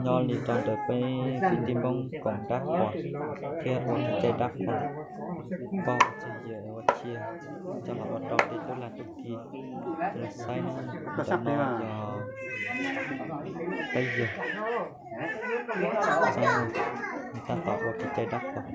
Nyob li rau ntawm peb kwv tij Hmoob koom dab qhuas thiab ua kev cai dab qhuas, pog txog yawg ua tshia coj los ua rau peb tub lag tub ki los saib na. Ntawm no yog peb yawg tab tom ua kev cai dab qhuas.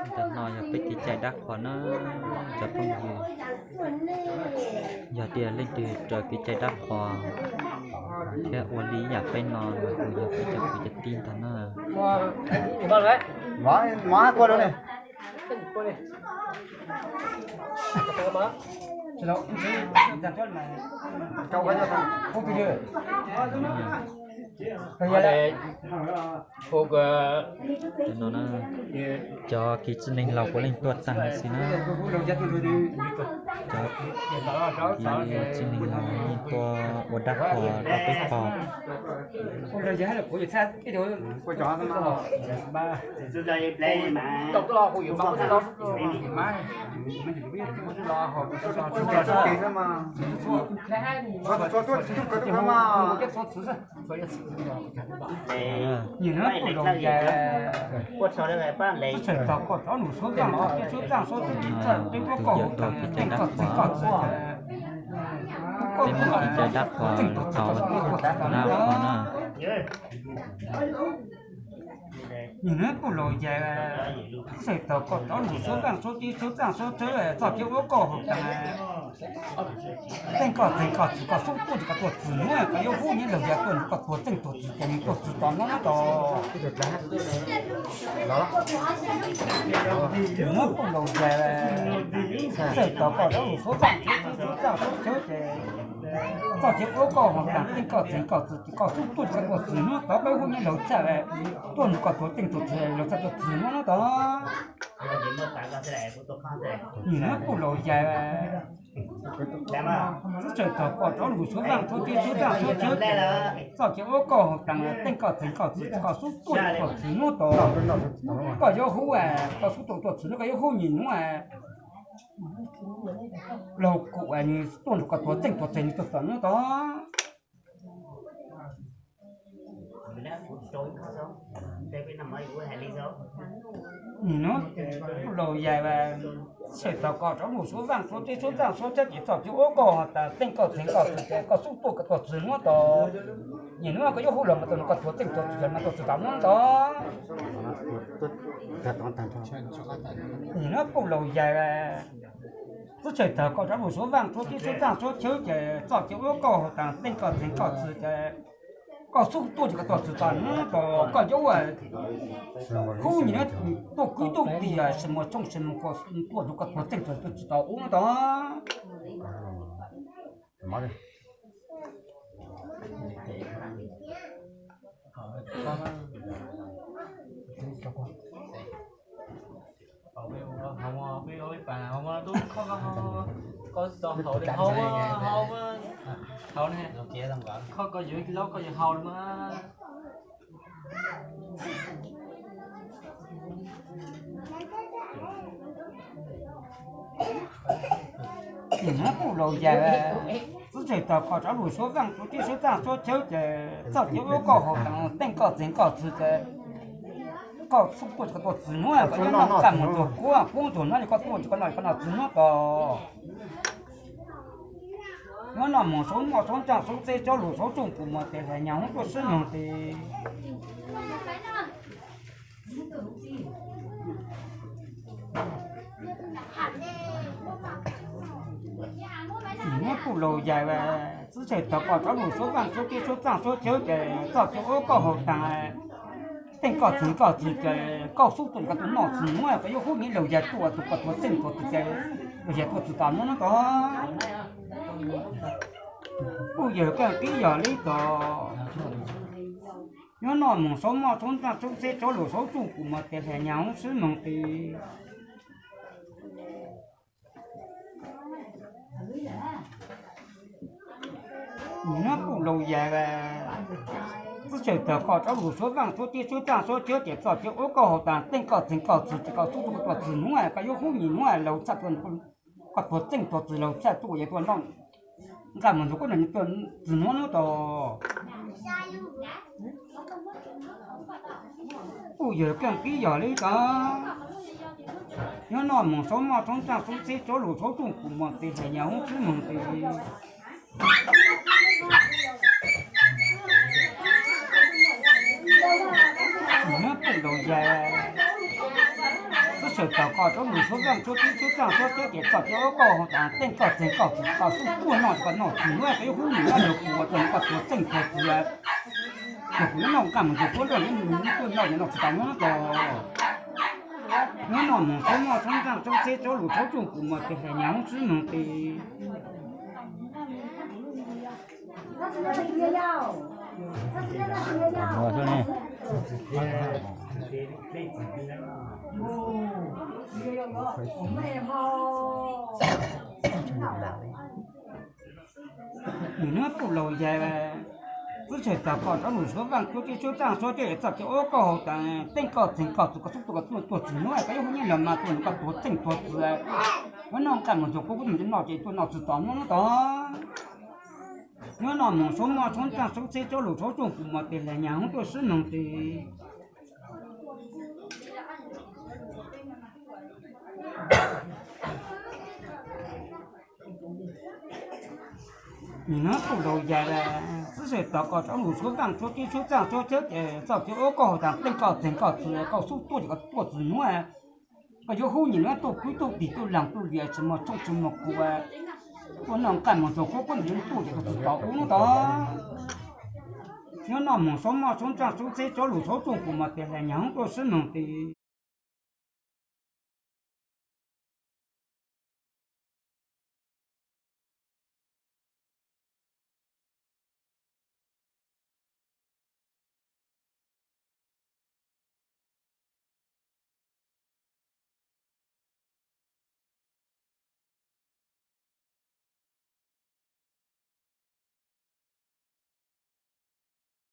Ntawm no yog peb kev cai dab qhuas na cov phooj ywg. Yog tias leej twg raws kev cai dab qhuas thiab ua li yam peb no los yog peb cov kwv cov tij ntag na. Ntawm no na, cov kwv tij neeg laus puav leej tuaj tag huv si na. Cov kwv tij neeg laus yeej tuaj ua dab qhuas rau peb pog. Tus yawm tau kev cai dab qhuas, peb Hmoob kev cai dab qhuas tau dab qhuas na. Nim no kuj laus yais, txawm tau koj rov lug suab vaaj suab teb suab txaaj suab txawb, txoj kev ua koj haus taag, teej koj txeeg koj txwv koj xub tuaj ces koj tuaj txwv nuav, koj yuav hub nyiav laug yas tuaj nrug koj tuag txeej tuag txwv ces nws tuaj txwv tau nuav nuav tod. Nim no kuj laus yais, txawm tau koj rov lug suab vaaj suab teb suab txaaj suab txawb ces txoj kev ua koj haus taag, teej koj txeeg koj txwv ces koj xub tuaj ces koj tuaj txwv nuav tod, koj yuav hub nyiav laug txhaj tuaj nrug koj tuag txeej tuag txwv, laug txhaj tuaj txwv nuav nuav tod. Nim no kuj laus yais, txawm tau koj rov lug suab vaaj suab teb suab txaaj suab txawb ces txoj kev ua koj haus taag, teej koj txeeg koj txwv ces koj xub tuaj ces koj tuaj txwv nuav tod. Koj yuav hub, koj xub tuaj tuaj txwv nuav, koj yuav hub nyiav nuav, laug kum nws tuaj nrug koj tuag txeej tuag txwv nws tuaj txwv nuav tod. Nim no kuj laus yais, txawm tau koj rov lug suab vaaj suab teb suab txaaj suab txawb ces txoj kev ua koj haus taag, teej koj txeeg koj txwv ces koj xub tuaj koj tuaj txwv nuav tod. Nim nuav koj yuav hub laug mas tuaj nrug koj tuag txeej tuag txwv mas tuaj txwv tau nuav tod. Nim no kuj laus yais, txawm tau koj rov lug suab vaaj suab teb suab txaaj suab txawb ces txoj kev ua koj haus taag, teej koj txeeg koj txwv ces koj xub tuaj ces koj tuaj txwv tau nuav tod. Koj yuav hub nyiav nuav tuaj kwv tuaj tiag, se muag tshooj se muag kua tuaj nrug koj tuag txeej tuag txwv tsis tau ua nuav tod. Koj yuav ib laub koj yuav haus mas. Nim no kuj laus yais, txawm tau koj rov lug suab vaaj suab teb suab txaaj suab txawb ces txoj kev ua koj haus taag, teej koj txeeg koj txwv ces koj xub tuaj ces koj tuaj txwv nuav, koj yuav noj txaj muag txuag kuab, kuab txuag noj ces koj tuaj ces koj noj koj noj txwv nuav tod. Yuav noj moog saub muaj saub ntsaaj saub txeb saub luas saub tsuj pum muas tes hlais nyag hub tuaj sib moog tes. Nim no kuj laus yais, txawm tau koj rov lug suab vaaj suab teb suab txaaj suab txawb ces txoj kev ua koj haus taag, teej koj txeeg koj txwv ces koj xub tuaj ces koj tuaj noj txwv nuav, koj yuav hub nyiav laug yas tuaj tus koj tuag txeej tuag txwv ces laug yas tuaj txwv tau nuav nuav tod. Kuj yawg kawg tib yog li tod. Yuav noj moog saub muaj saub ntsaaj saub txeb saub luas saub tsuj pum muas tes hlais nyag hub sib moog tes. Nim no puj laus yas, txwj xeem tawg koj rov lug suav vaaj suav teb suav txaaj suav cawv ces txoj cawv ua koj haus taag teej koj txeeg koj txwg ces koj xub tuaj koj tuaj txwg nuav koj yuav hub nyim nuav laug txhaj tuaj, koj tuag txeej tuag txwg laug txhaj tuaj yog tuaj noj nqaj mus ntxuag kuab noj tuaj txwg nuav nuav tod. Puj yawg keej pib yog le tod. Nyob noj moog saub moj saub ntsaaj saub txeb saub lus saub tsuj pum mos tes hlais nyag hub tswb moog tes. Nyob puj laus yas, txwj xeem tawg koj rov lug suav vaaj suav teb suav txaaj suav cawv ces txoj cawv ua koj haus taag teej koj txeeg koj txwg koj xub tuaj noj koj noj txwg nuav koj yuav hub nyim nuav laug kuv ua tau koj tuag txeej tuag txwg. Yog kuv yuav noj nqaj mus ntxuag kuab noj yuav tuaj noj yog noj tsis tau nuav tod. Nyob noj moog saub moj saub ntsaaj saub txeb saub lus saub tsuj pum mos tes hlais nyag hub tswb moog tes. Nim no puj laus yas, txwj xeem tawg koj rov lug suav vaaj suav teb suav txaaj suav cawv es txoj cawv ua koj haus taag teej koj txeeg koj txwg koj xub tuaj koj tuaj txwg nuav koj yuav hub nyim nuav mas tuaj noj koj tuag txeej tuag txwg. Yuav noj nqaj mus ntxuag kuab kuv mus noj ces tuaj noj tsis tau nuav nuav tod. Nyob noj moog saub moj saub ntsaaj saub txeb saub lus saub tsuj pum mos tes hlais nyag hub tuaj swb moog tes. Nim no puj laus yas, txwj xeem tawg koj rov lug suav vaaj suav teb suav txaaj suav cawv ces txoj cawv ua koj haus taag teej koj txeeg koj txwg koj xub tuaj ces koj tuaj txwg nuav koj yuav hub nyim nuav tuaj kwv tuaj tij tuaj laag tuaj lias tsis muaj tshoob tsis muaj kuv. Tuaj noj nqaj mus ntxuag kuab kuab noj yuav tuaj ces tuaj txwg tau ub nuav tod. Nyob noj moog saub moj saub ntsaaj saub txeb saub lus saub tsuj pum mos tes hlais nyag hub tuaj swb moog tes.